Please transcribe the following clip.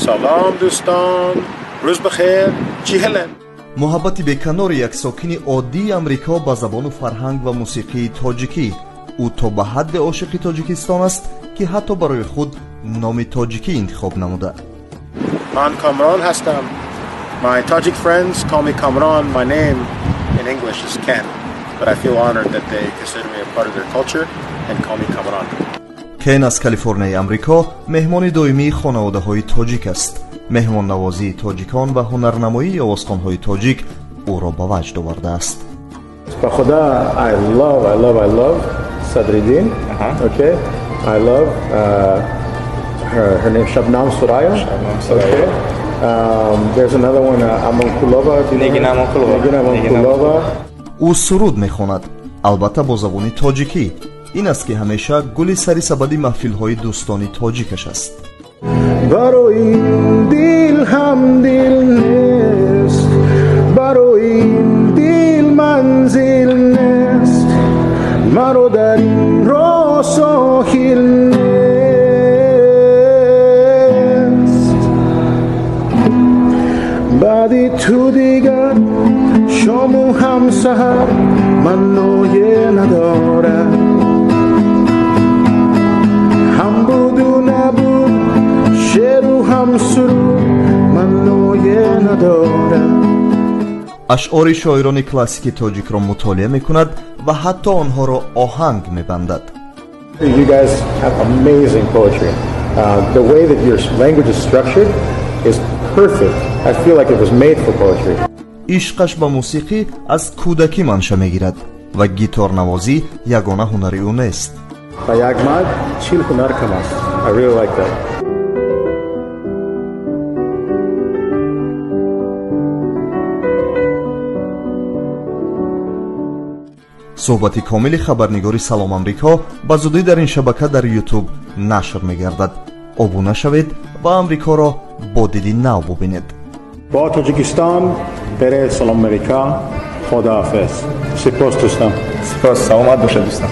Салом дӯстон, рӯз бахайр, чӣ ҳален? Муҳаббати беканори як сокини оддии Амрико ба забону фарҳанг ва мусиқии тоҷикӣ. Ӯ то ба ҳадде ошиқи Тоҷикистон аст, ки ҳатто барои худ номи тоҷикӣ интихоб намуда. Ман Камрон ҳастам. My Tajik friends call me Kamran. My name in English is Ken, but I feel honored that they consider me a part of their culture and call me Kamran. Кен аз Калифорнияи Амрико меҳмони доимии хонаводаҳои тоҷик аст. Меҳмоннавозии тоҷикон ва ҳунарнамоии овозхонҳои тоҷик ӯро ба ваҷд овардааст. Ба худо, I love, I love, I love Sadriddin. Okay, I love her name Shabnam Suraya. Shabnam Suraya. Okay. There's another one, Amankulova. Do you know Nigina her? Amankulova. Nigina Nigina. Amankulova. Ӯ суруд мехонад, албатта бо забони тоҷикӣ. Ин аст, ки ҳамеша гули сари сабади маҳфилҳои дӯстони тоҷикаш аст. Барои ин дил ҳам дил нест, барои ин дил манзил нест, маро дар ин роҳ соҳил нест. Баъди ту дигар шому ҳам саҳар маъное надорад, ҳам буду набуд шеъру ҳам суруд маъное надорад. Ашъори шоирони классики тоҷикро мутолиа мекунад ва ҳатто онҳоро оҳанг мебандад. You guys have amazing poetry. The way that your language is structured is perfect. I feel like it was made for poetry. Ишқаш ба мусиқӣ аз кӯдакӣ манша мегирад ва гиторнавозӣ ягона ҳунари ӯ нест. Ба як мард 40 ҳунар кам аст. I really like that. Суҳбати комили хабарнигори Салом Амрико ба зудӣ дар ин шабака дар Ютуб нашр мегардад. Обуна шавед ва Амрикоро бо диди нав бубинед. Бо Тоҷикистон бере Салом Америка. Худоҳофиз. Сипос дӯстон. Сипос, саломат бошед, дӯстон.